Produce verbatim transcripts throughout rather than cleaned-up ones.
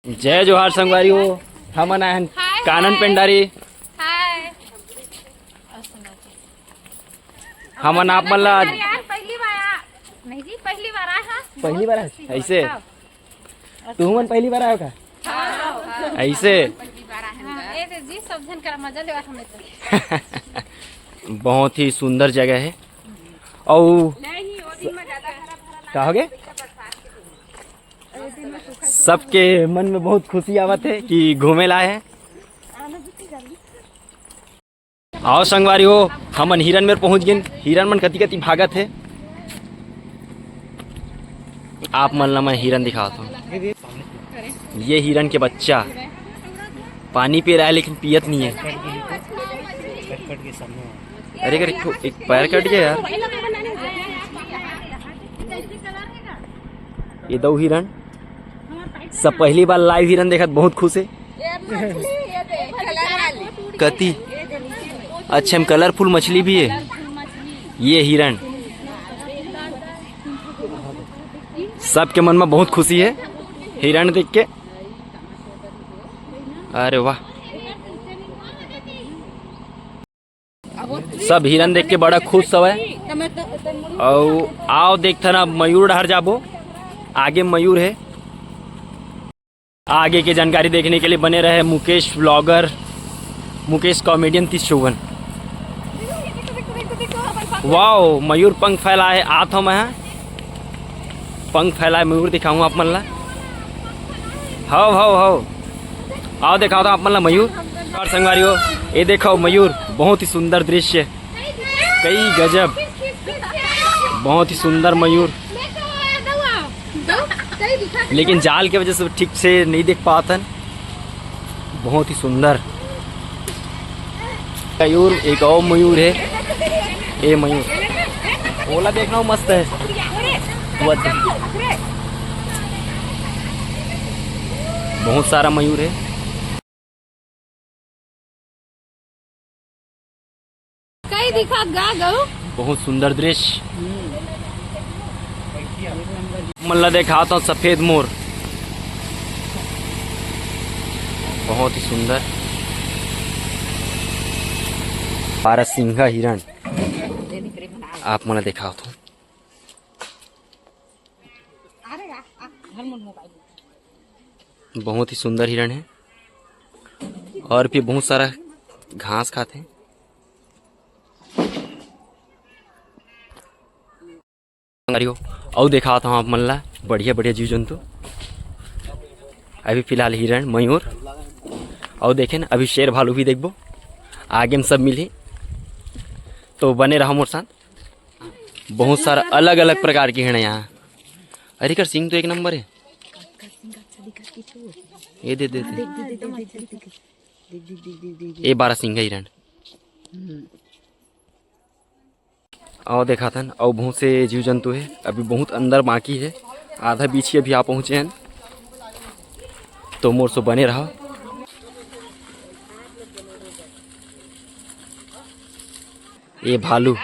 जय जोहार संगवारी हो, हमन आए हन हाय, कानन हाय। पेंडारी। हाय। हमन आप मन ला यार, पहली बार आ-, नहीं जी, पहली बार आए हैं। पहली बार आए? बहुत खुशी ऐसे? हुआ। तुहू मन पहली बार आए हो का? हाँ। ऐसे? हाँ, ए दे जी, सब झन करा मजा लेवा हमें तो। बहुत ही सुंदर जगह है। और नहीं, वो दिन में ज्यादा हरा भरा का हो गया? सबके मन में बहुत खुशी आवत है कि घूमे ला आए हैं। आओ संगवारी हो, हमन हिरन मेर पहुंच गेन। हिरन मन कति कति भागत हे, आप मन ला मैं हिरन दिखावत हूँ। ये हिरन के बच्चा पानी पी रहा है लेकिन पियत नहीं है। अरे अगर एक ठो, एक पैर कट गया यार। ये दो हिरन सब पहली बार लाइव हिरन देखत बहुत खुश है। कति अच्छा, हम कलरफुल मछली भी है। ये हिरन सबके मन में बहुत खुशी है हिरन देख के। अरे वाह, सब हिरन देख के बड़ा खुश हवय। अउ आओ देखथन, अब मयूर डहर जाबो, आगे मयूर है। आगे के जानकारी देखने के लिए बने रहे मुकेश व्लॉगर, मुकेश कॉमेडियन तीस चौवन। वाओ, मयूर पंख फैलाए, आत हो मैं, पंख फैलाए मयूर दिखाऊँ आप मन ला। हव हव हव, आओ दिखाओ तो आप मन ला मयूर। और संगवारी हो, ये देखो मयूर, बहुत ही सुंदर दृश्य, कई गजब, बहुत ही सुंदर मयूर। लेकिन जाल के वजह से ठीक से नहीं देख पातन। बहुत ही सुंदर मयूर, एक और मयूर है। ए मयूर, ओला देखना, वो मस्त है। वो अच्छा। बहुत सारा मयूर है। कई दिखत गा गऊ। बहुत सुंदर दृश्य। मन ला देखात हूँ सफेद मोर, बहुत ही सुंदर। बारह सिंघा हिरण आप मन ला देखात हूँ। बहुत ही सुंदर हिरण है और भी बहुत सारा घास खाथे। अउ देखात हूँ आप मन ला बढ़िया बढ़िया जीव जंतु। अभी फिलहाल हिरण, मयूर, अउ देखे ना, अभी शेर भालू भी देखबो, आगे में सब मिली। तो बने रहो मोर साथ। बहुत सारा अलग अलग प्रकार के हिरण है यहाँ। अरे कर सिंह तो एक नंबर है। ये दे दे दे। ये बारह सिंह हिरण। अउ देखाथन, अउ बहुत से जीव जंतु है, अभी बहुत अंदर बाकी है, आधा बीच ही अभी आ पहुँचे हैं। तो मोर सो बने रहा। ये भालू,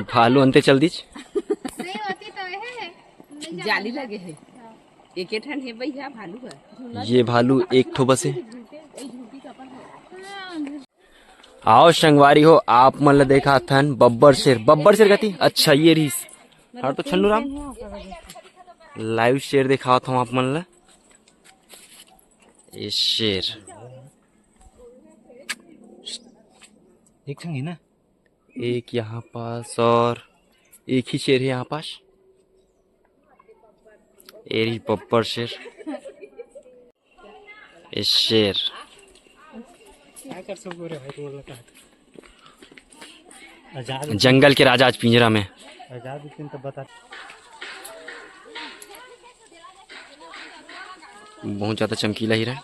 भालू अंते चल दीच। जाली लगे है, एक ठन है भैया भालू है। ये भालू एक ठो बस है। आओ संगवारी हो, आप मन ल देखाथन बब्बर शेर। बब्बर शेर कती? अच्छा, ये रहीस। हट तो छन्नू राम, लाइव शेर देखावत हूँ आप मन ल। ये शेर एक ठन है ना, एक यहाँ पास और एक ही शेर है यहाँ पास। ये रही बब्बर शेर। ये शेर। क्या कर सकते रे भाई, बोलना चाहते। आजाद जंगल के राजा आज पिंजरा में। आजाद दिन तो बता। बहुत ज्यादा चमकीला हिरण।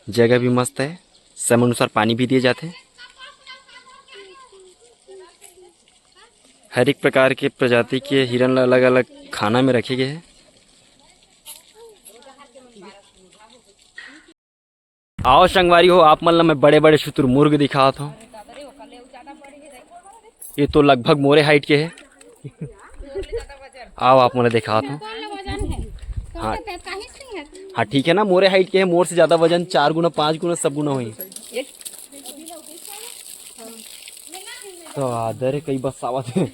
जगह भी मस्त है, समय अनुसार पानी भी दिए जाते हैं। हर एक प्रकार के प्रजाति के हिरण ला अलग-अलग खाना में रखे गए हैं। आओ संगवारी हो, आप मन ला मैं बड़े-बड़े शुतुरमुर्ग दिखावत हूँ। ये तो लगभग मोरे हाइट के है। आओ आप मन ला दिखावत हूँ। हाँ। हाँ, ठीक है ना, मोरे हाइट के है, मोर से ज्यादा वजन चार गुना, पाँच गुना, सब गुना होही। तो आदर है, कई बस आवत है।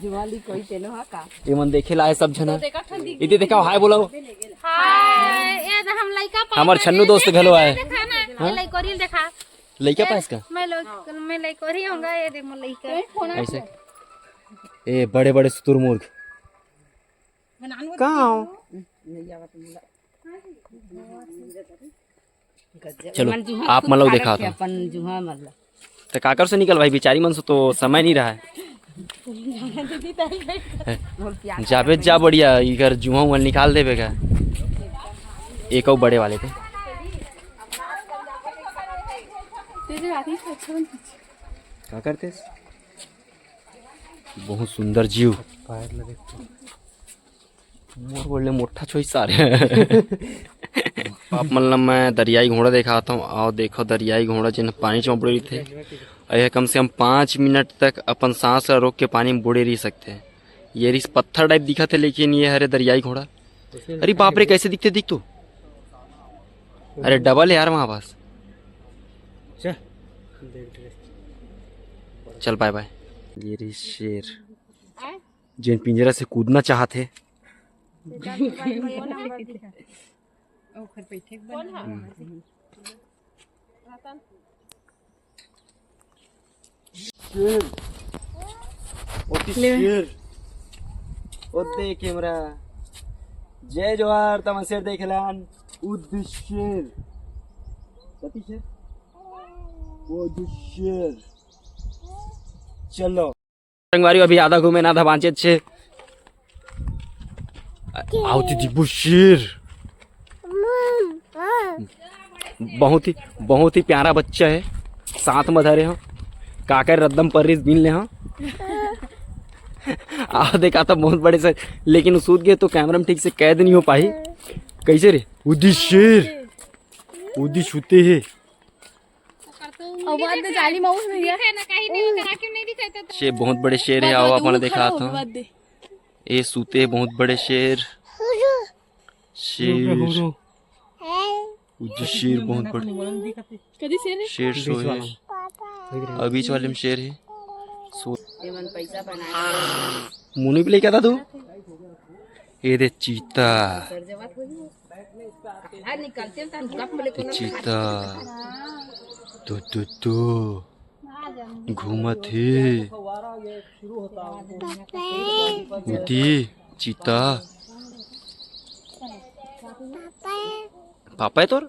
जुआली कोई तेनो हा का? ये मन देखे ला है सब झन। इति देखा, हाय बोलो। हाय, ये तो हम लइका पास हमर छन्नू दोस्त घलो आए। देखा ना, हाँ? ये लइकोरी देखा। लइका पास का? मैं लोग, मैं लइकोरी होंगा, ये दे मोर लइका। ऐसे। ए, बड़े बड़े शुतुरमुर्ग। कहाँ हो? चलो, आप मन ला दिखात हो। अपन जुहा मन ला। तो काकर से निकल भाई, बिचारी मन से तो समय नहीं रहा है। जाबे जा बढ़िया, इकर जुहा उहा निकाल देबे का। एक अउ बड़े वाले थे। का करते? बहुत सुंदर जीव। मोर गोड़ ले मोट्ठा छोई सारे। आप मन ला मैं दरियाई घोड़ा देखात हूँ। आओ देखो, दरियाई घोड़ा जेन पानी च म बूड़े रहिथे, अउ यह कम से कम पाँच मिनट तक अपन सांस ला रोक के पानी में बूड़े रह सकथे। ये रिस पत्थर टाइप दिखत हे, लेकिन ये हरे दरियाई घोड़ा। अरे बाप रे, कैसे दिखथे, दिख तो। अरे डबल है यार वहाँ पास। चल, बाय बाय। ये रिस शेर। जेन पिंजरा से कूदना चाहत हे। शेर। ओती ले। शेर। ओदे कैमरा। जय जोहार, तमन शेर देखे लान। उद शेर। कति शेर? उद शेर। चलो। संगवारी अभी आधा घूमे ना, आधा बांचे छे। आओ तो दिब्बू शेर। बहुत ही, बहुत ही प्यारा बच्चा है। साथ में धरे हो, काकर रद्दम पर्रीस बीन ले हो। आओ देखा तो बहुत बड़े से, लेकिन सूत गए तो कैमरा में ठीक से कैद नहीं हो पाई। कैसे रे? उदी शेर, उदी छूते है। अउ बाद में जाली माउस भैया। शेर, बहुत बड़े शेर है, आओ अपन दिखात हूँ। ये सूते बहुत बड़े शेर। शेर। उज्जू शेर बहुत बड़े। कदी शेर है? शेर सोए है। अउ बीच वाले में शेर है। सो-, मुनी भी लेके आता तू। ये दे चीता। चीता। दो, दो, दो। घूमत हे। उदी, चीता। पापा है तोर?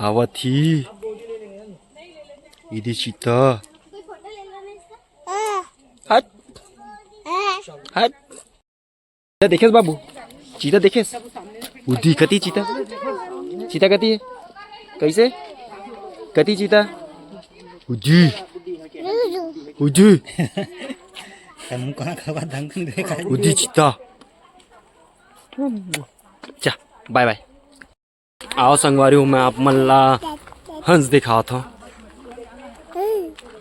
आवत ही। इदी चीता। हट। हट। चीता देखेस बाबू, चीता देखेस। उदी कती चीता, चीता कती है? कैसे? कती चीता? उदी, उदी। तम कहाँ खबा धंग देखा? उदी चीता। चा, बाय बाय। आओ संगवारी हो, मैं आप मन ला हंस दिखात हूँ।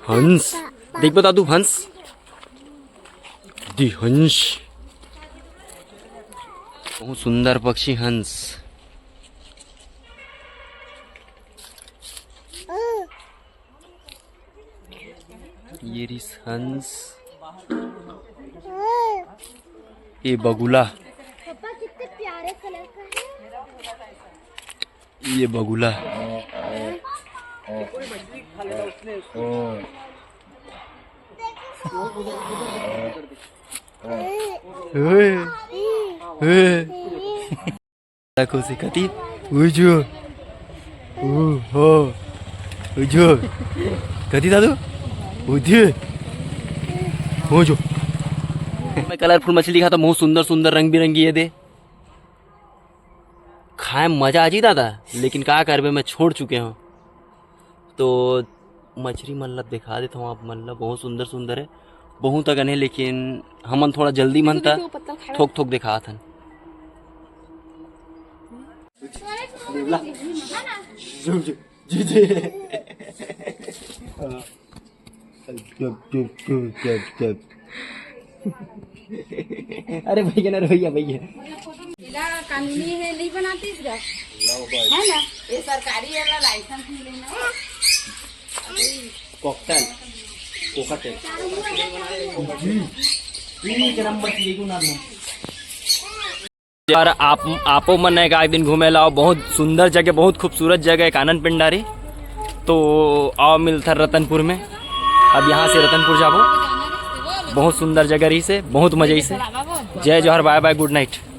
हंस, देख बता तू, हंस। दी हंस, बहुत सुंदर पक्षी हंस। ये रिस हंस। ये बगुला। पापा, कितने प्यारे कलर का है। ये बगुला। ओए, ओए। देखो से कती, उजो, उ हो, उजो, कती दादू, उधे, हो जो। मैं कलरफुल मछली खाता, बहुत सुंदर सुंदर, रंग बिरंगी, ये दे। खाए में मजा आ जी दादा, लेकिन का करबे, मैं छोड़ चुके हूँ। तो मछरी मन ला दिखा देता हूँ आप मन ला, बहुत सुंदर सुंदर है, बहुत अगन है, लेकिन हमन थोड़ा जल्दी मन ता थोक थोक दिखात हन। चुप, चुप, चुप, चुप, चुप। अरे भैया ना, भैया, भैया। इला कानूनी है, नहीं बनातीस गा? है ना? ये सरकारी वाला लाइसेंस मिले ना। Cocktail, cockatiel. और आप, आपो मन एक आध दिन घूमे ला आओ, बहुत सुंदर जगह, बहुत खूबसूरत जगह है कानन पिंडारी। तो आओ मिलथन रतनपुर में, अब यहाँ से रतनपुर जाबो। बहुत सुंदर जगह रहिसे, बहुत मजा रहिसे। जय जोहार, bye bye, good night।